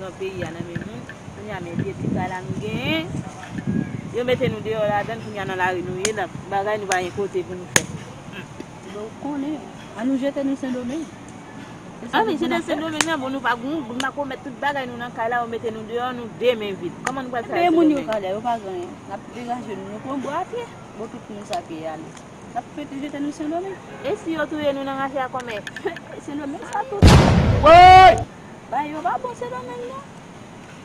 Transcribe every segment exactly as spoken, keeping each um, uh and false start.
Nan peyi a, nan men moun. Kounye a, men vye ti kay la nou genyen. Yo mete nou deyò ladan l, kounye a nan lari nou ye la. Bagay nou pa gen kote pou nou fè. Bon, ou konnen, an nou jete nou Sendomeng. Se sa nou jete Sendomeng nan, bon, nou pa gon, nou pa komèt tout bagay nou nan kay la, yo mete nou deyò, nou de men vid. Kòman nou pral fè? Peye moun yo kalè, yo pa gen anyen. N ap degaje nou, nou pran bò a pye. Bon, tout moun sa pye ale. N ap fete jete nou Sendomeng. E si yo touye nou nan rache a kòmè? Sendomeng sa tou. Woy! Bagay yo pa bon Sendomeng non.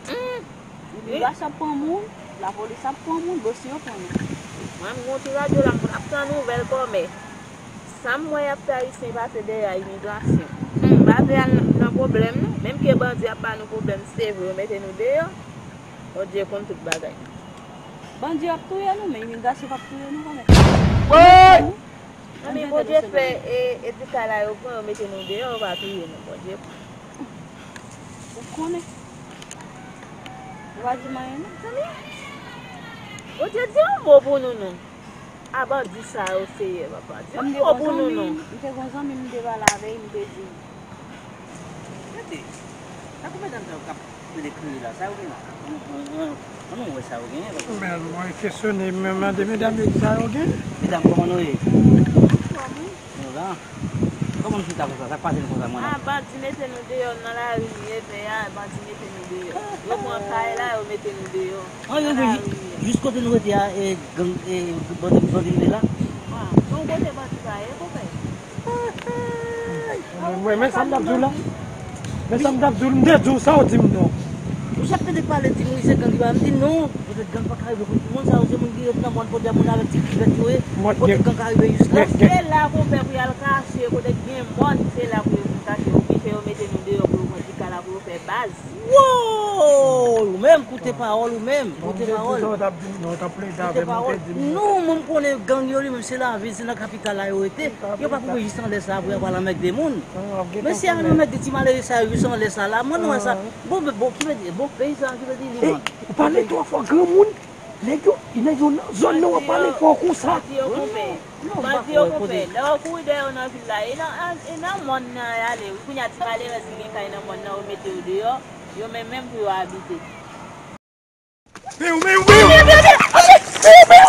Hmm. Imigrasyon ap pran moun, lapolis ap pran moun, bon si yo pran nou. Mwen, m gon ti radyo la, m ap pran nouvèl kòmè. Sa m wè y ap fè Ayisyen pase dèyè imigrasyon. Hmm, pa vle al nan pwoblèm non. Menm ke bandi ap ba nou pwoblèm, se vre, yo mete nou deyò. Bondye konn tout bagay. Bandi ap touye nou, men imigrasyon p ap touye nou kòmè. Woy! Anben, Bondye fè, e, e ti kay la yo pran, yo mete nou deyò, yo pa touye nou, Bondye konn. Ou konnen. Ou pa di m anyen non. Zanmi, Bondye di yon mo pou nou non. A bandi sa yo, Seyè, papa. Di yon mo pou nou non. M te gon zanmi m te pale avè l, m te di l. Gade, sa kou medam sa yo k ap plede kriye la, sa yo gen la? An nou wè sa yo genyen, papa. Men mwen kesyone, mwen mande medam yo ki sa yo gen. Medam, kòman nou ye? Anfòm, wi. Nou la. Kòman nou chita konsa? Sa k pase nou konsa, mwen la? A, bandi mete nou deyò nan lari, nou ye pè a, bandi mete nou deyò. Yo pran kay la, yo mete nou deyò. An, yo, nan lari, jis kote nou rete a, e, gang, e, bandi, bandi rive la? A, se yon kote bandi pa ye, konpè. Mwen, men sa m t ap di w la. Men sa m t ap di w, m te di w sa w di m non. Ou chak tande pale di Moyiz se gang li pa, m di non. Poutèt gang pa ka rive kont moun sa yo, se moun ki ret nan mòn kote moun avèk ti kivèt yo ye. Kote gang ka rive jis la. Se la konpè pou y al kache, kote gen mòn, se la pou yo vin kache. Oblije yo mete nou deyò pou yo pran ti kay la pou yo fè baz. Wow! Ou menm, koute pawòl, ou menm, koute pawòl. Koute pawòl. Non, mwen m konnen gang yo li menm se lavil, se nan kapital la yo rete. Yo pa pou jis anlè sa apre y ap al anmède moun. Men si y al anmède ti malere sa yo jis anlè sa la, mwen wè sa. Bon, bon, ki vle di, bon, peyi sa ki vle di li. Ou pale twò fò, granmoun. Nèg yo, nèg yo nan zòn nan w ap pale fò konsa. Bandi yo konpè. Bandi yo konpè. Lè yo kouri dèyè yo nan vil la, e nan, e nan mòn nan y ale. Wi, kounye a ti malerèz ki gen kay nan mòn nan, yo mete yo deyò. Yo menm menm pou yo abite. Men yo, men yo, men yo!